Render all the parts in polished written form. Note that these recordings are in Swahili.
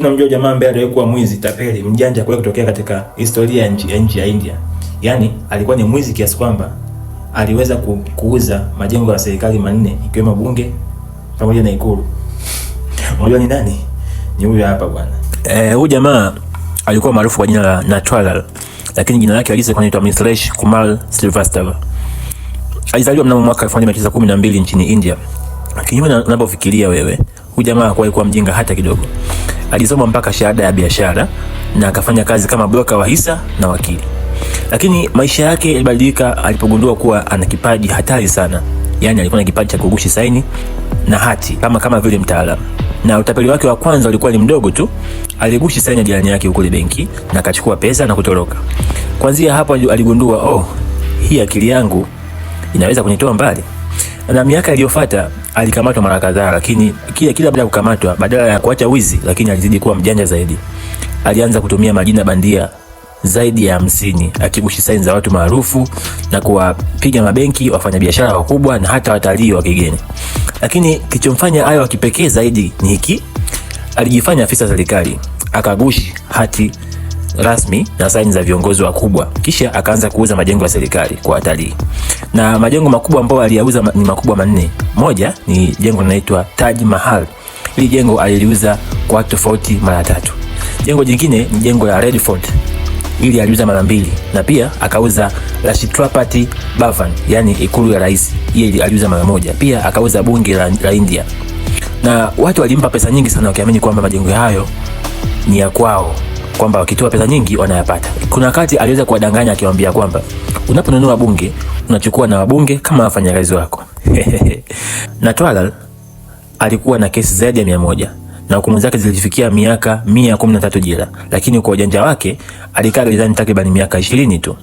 Unamjua jamaa ambaye aliwahi kuwa mwizi, tapeli, mjanja kuwahi kutokea katika historia ya nchi ya India. Yaani alikuwa ni mwizi kiasi kwamba aliweza kuuza majengo ya serikali manne, ikiwemo bunge pamoja na ikulu. Unajua ni nani? Ni huyu hapa bwana. Huyu jamaa alikuwa maarufu kwa jina la Natwarlal, lakini jina lake halisi alikuwa anaitwa Mithlesh Kumar Srivastava. Alizaliwa mnamo mwaka 1912 nchini India. Kinyume na unavyofikiria wewe, huyu jamaa hakuwahi kuwa mjinga hata kidogo. Alisoma mpaka shahada ya biashara na akafanya kazi kama broker wa hisa na wakili. Lakini maisha yake yalibadilika alipogundua kuwa ana kipaji hatari sana. Yaani alikuwa na kipaji cha kugushi saini na hati kama vile mtaalamu. Na utapeli wake wa kwanza ulikuwa ni mdogo tu. Aligushi saini ya jirani yake huko benki na akachukua pesa na kutoroka. Kuanzia hapo aligundua, oh, hii akili yangu inaweza kunitoa mbali. Na miaka iliyofuata alikamatwa mara kadhaa, lakini kila baada ya kukamatwa, badala ya kuacha wizi, lakini alizidi kuwa mjanja zaidi. Alianza kutumia majina bandia zaidi ya 50, akigushi saini za watu maarufu na kuwapiga mabenki, wafanyabiashara wakubwa na hata watalii wa kigeni. Lakini kilichomfanya awe wa kipekee zaidi ni hiki: alijifanya afisa serikali, akagushi hati rasmi na saini za viongozi wakubwa, kisha akaanza kuuza majengo ya serikali kwa watalii. Na majengo makubwa ambayo aliyauza ni makubwa manne. Moja ni jengo linaloitwa Taj Mahal. Hili jengo aliliuza kwa watu tofauti mara tatu. Jengo jingine ni jengo la Red Fort. Ili aliuza mara mbili, na pia akauza Rashtrapati Bhavan, yani ikulu ya rais. Hii aliuza mara moja. Pia akauza bunge la India. Na watu walimpa pesa nyingi sana wakiamini kwamba majengo hayo ni ya kwao, kwamba wakitoa pesa nyingi wanayapata. Kuna wakati aliweza kuwadanganya akiwaambia kwamba unaponunua bunge unachukua na wabunge kama wafanyakazi wako. Natwarlal alikuwa na kesi zaidi ya 100 na hukumu zake zilifikia miaka 113 jela, lakini kwa ujanja wake alikaa gerezani takriban miaka 20 tu,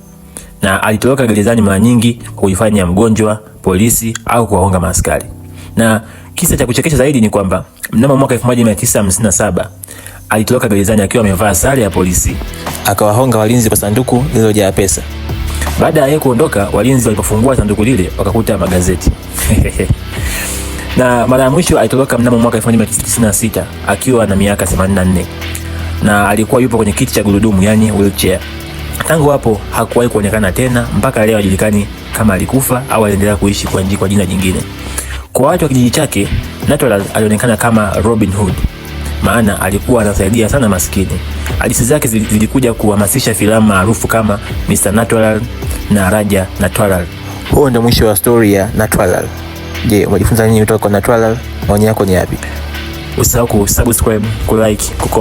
na alitoroka gerezani mara nyingi kwa kujifanya mgonjwa, polisi au kuwahonga maaskari. Na kisa cha kuchekesha zaidi ni kwamba mnamo mwaka 1957 alitoroka gerezani akiwa amevaa sare ya polisi, akawahonga walinzi kwa sanduku lililojaa pesa. Baada ya yeye kuondoka, walinzi walipofungua sanduku lile wakakuta magazeti. Na mara ya mwisho alitoroka mnamo mwaka 1996 akiwa na miaka 84 na alikuwa yupo kwenye kiti cha gurudumu, yani wheelchair. Tangu hapo hakuwahi kuonekana tena mpaka leo, hajulikani kama alikufa au aliendelea kuishi kwa jina jingine. Kwa watu wa kijiji chake, Natwarlal alionekana kama Robin Hood, maana alikuwa anasaidia sana maskini. Hadithi zake zilikuja kuhamasisha filamu maarufu kama Mr. Natwarlal na Raja Natwarlal. Huo ndio mwisho wa story ya Natwarlal. Je, umejifunza nini kutoka kwa Natwarlal? Maoni yako ni yapi? Usisahau kusubscribe, kulike, kucomment.